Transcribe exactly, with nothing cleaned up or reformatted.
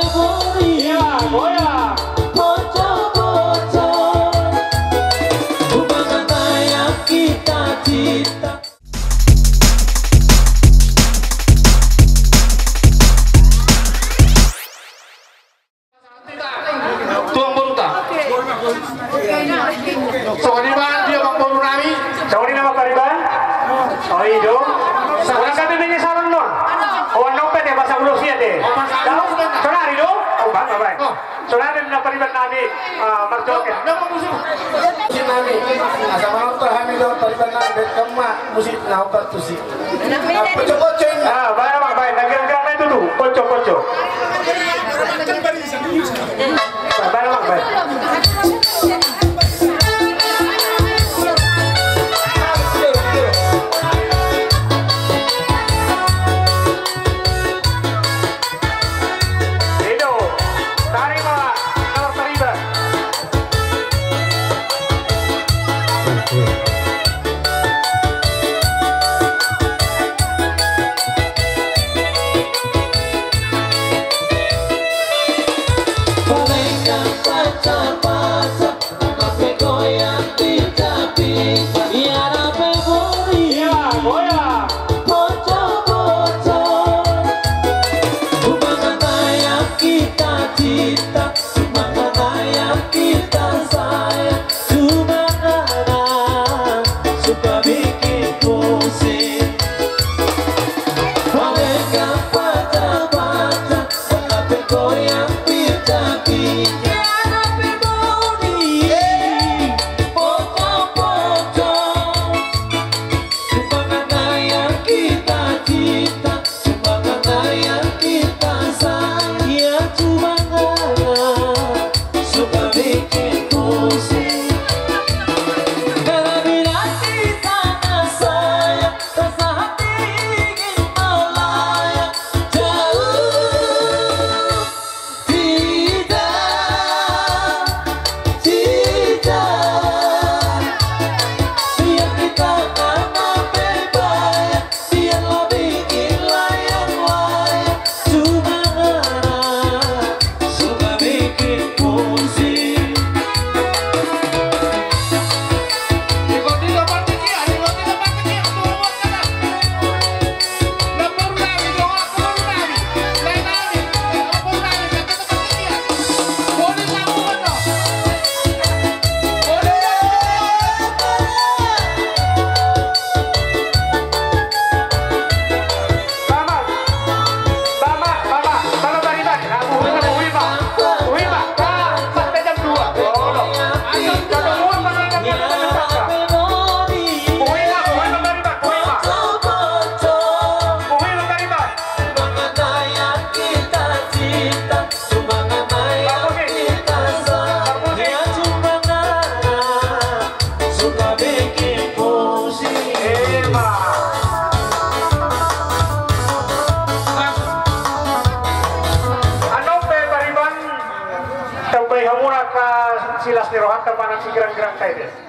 Goyang, goyang. Bocor, bocor. Humangatayang hita cinta. Tulang boruta. Songon i ma dia amangboru nami. Songon i ma pariban. O i do. Songon i ma pariban. Songon i ma pariban. Sonari do. Oh, bang, bang. Sonari na pariban nami, ah, marjoget. Nami. Asa manortor hami do pariban nami, bet kama musik na opat tusi. Ah, pocok-pocok ini. Ah, baen ma, baen. Na girang-girang na i tutu. Pocok-pocok. Baen ma, baen. Ido, tarima, nomor tarima. Paling gampang terpaksa. Taubai hamuna angka silas ni rohanta manang sigirang-girangta ida.